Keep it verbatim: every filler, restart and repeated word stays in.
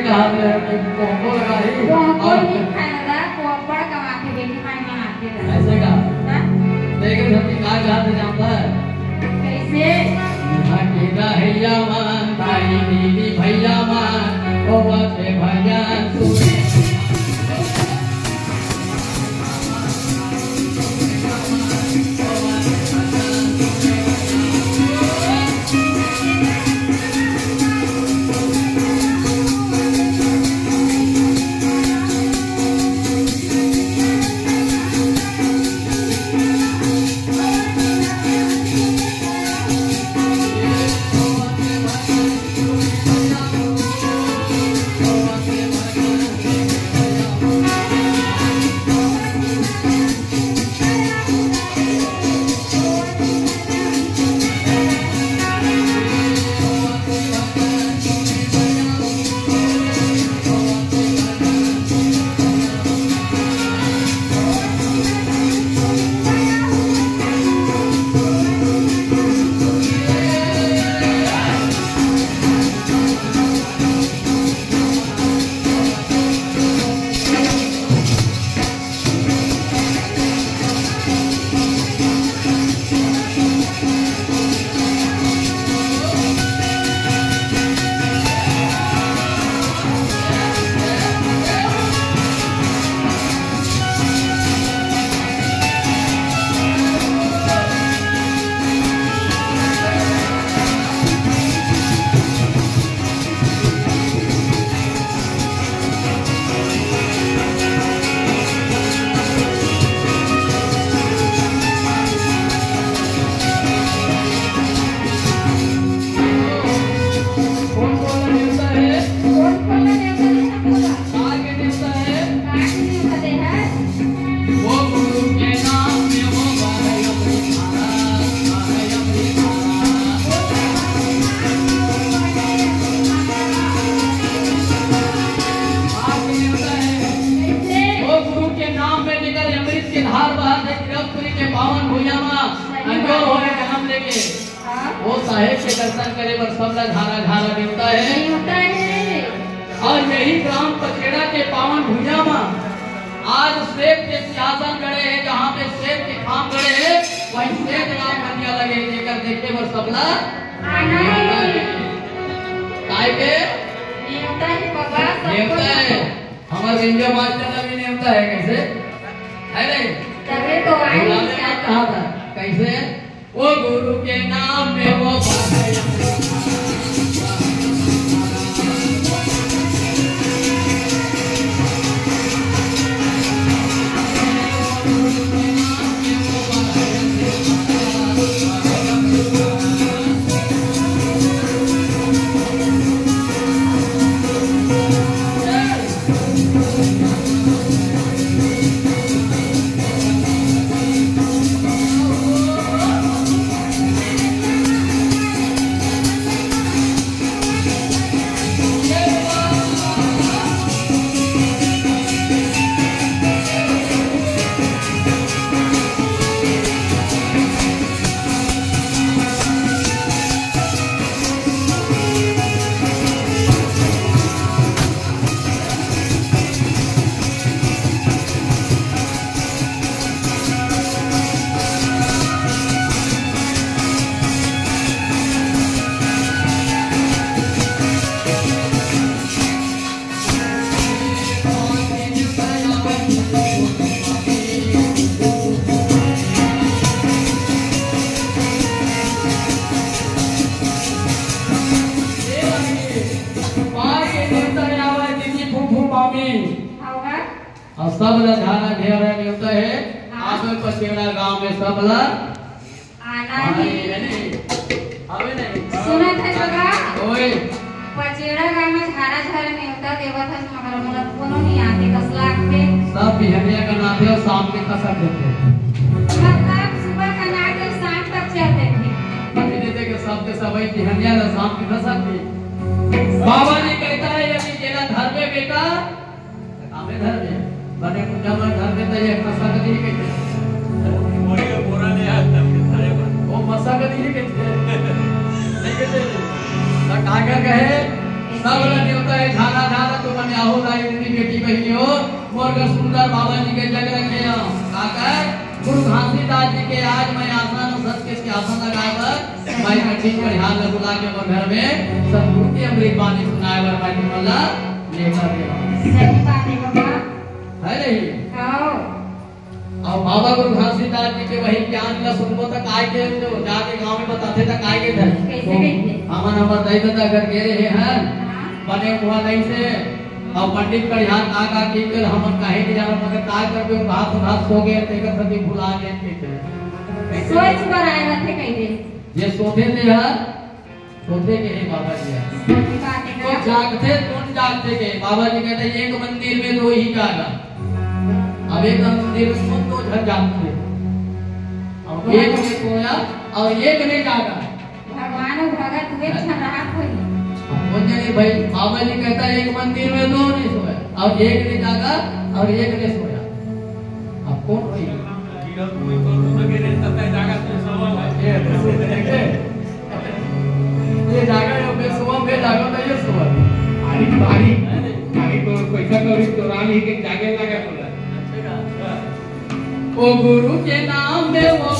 हाथ में कोको लगा रही। कोको और नहीं खाना था, कोको बड़ा कमाते बेटी माई में आते रहे। ऐसे का? हाँ? लेकिन हम का कहा था जानता है? कैसे? यहाँ के रहैया मन, ताई दीदी भैया मन, होवत हे भजन सुने। कौन कौन ला नेवता है? कौन कौन ला नेवता है? का के नेवता है? का के नेवता है? वो गुरु के नाम में वो बारह अमृत धारा, बारह अमृत धारा। का के नेवता है? वो गुरु के नाम में जेकर अमृत के धार बहत हे, गिरफ्त पुरी के पावन भुइयां म अंजोर होके जन्म लेके हाँ। वो साहेब के दर्शन करे बर सबला झारा झारा नेवता है। नेवता है। और यही ग्राम पचेड़ा के पावन भुइयां म आज श्वेत के सिंहासन गड़े हे, जहाँ पे श्वेत के खाम गड़े हे, वहीं श्वेत नाम कन्या लगे, जेकर देखे बर सबला आना है। काय के? नेवता है बाबा, सबको नेवता है। नेवता। हमर रेंजर मास्टर ला भी नेवता है, कैसे? है नहीं? तबे तो आई। बुलाने में कहा था, कैसे? वो गुरु के नाम में वो मार के नेवता हे, आवा दीदी फूफू मामी। आवा। अउ सब ला झारा घेरा नेवता हे। हाँ। आप पचेड़ा गांव में सब ला आना हाँ, ही। ये नहीं। अबे नहीं। सुनत हे बगा? ओए। पचेड़ा गांव में झारा झारा नेवता देवत हस, मगर मोला कोनो नहीं आते, कस लागते। सब बिहनिया का नाते अउ शाम के खसक देथे। मतलब सुबह का नाते शाम तक चलते थे। अभी देखे के सबके सबई बिहनिया ला शाम के खसक दे। बाबा जी कहता है, यदि जेला धरबे बेटा, कामे धरबे, बने पूजा में धरबे त ये खसक नहीं कहते। मोरी के बोरा ले आ, तब के धरे बा। वो मसक नहीं कहते। नहीं कहते। त का का कहे? सब ल नेवता हे झाला झाला, तो मन आहो दाई दीदी बेटी बहिनी हो, मोर बर सुंदर बाबा जी के जग रखे हो। काकर गुरु घासीदास जी के आज मैं आसन सत के आसन लगाए बर, मैं कठिन परिहार ल बुला के मोर घर में संस्कृति अमृत बानी सुनाए बर मैं तुमन ला नेवता दे हूँ। सही बात है बाबा। है नहीं? हाँ। अउ बाबा गुरु घासीदास जी के वही ज्ञान ला सुनबो त काय के, जो जाके गांव में बताथे त काय के धर। कैसे कहिथे? हमन हमर दाई ददा घर गे रहे हन, हाँ। बने हुआ नहीं से, अउ पंडित कड़िहार का का की कर हमन काहे नहीं जाना, मगर काय करबे, भात भात सो गए, तेकर सती भुला गए, के के। सोच बर आए रथे कहिथे। जे सोथे ते हर सोते के हे बाबा जी ह। सही बात है तो ना? जागथे, कोन जागथे के? बाबा जी कहते, "एक मंदिर में दो ही जागा।" अब एक मंदिर में कौन दो झन जागथे? अब एक में सोया और एक में जागा। भगवान अउ भगत हुए झन रहा कोई। अब बोल जाने भाई, बाबा जी कहता है, "एक मंदिर में दो नहीं सोया, और एक ने जागा और एक ने सोया।" अब कौन होई? ये जागा है, बे सोवा, बे जागा तो ये सोवा। भारी, भारी, भारी तो पैसा कौड़ी चोरा ली के जागे लगा बोला। ओ गुरु के नाम में वो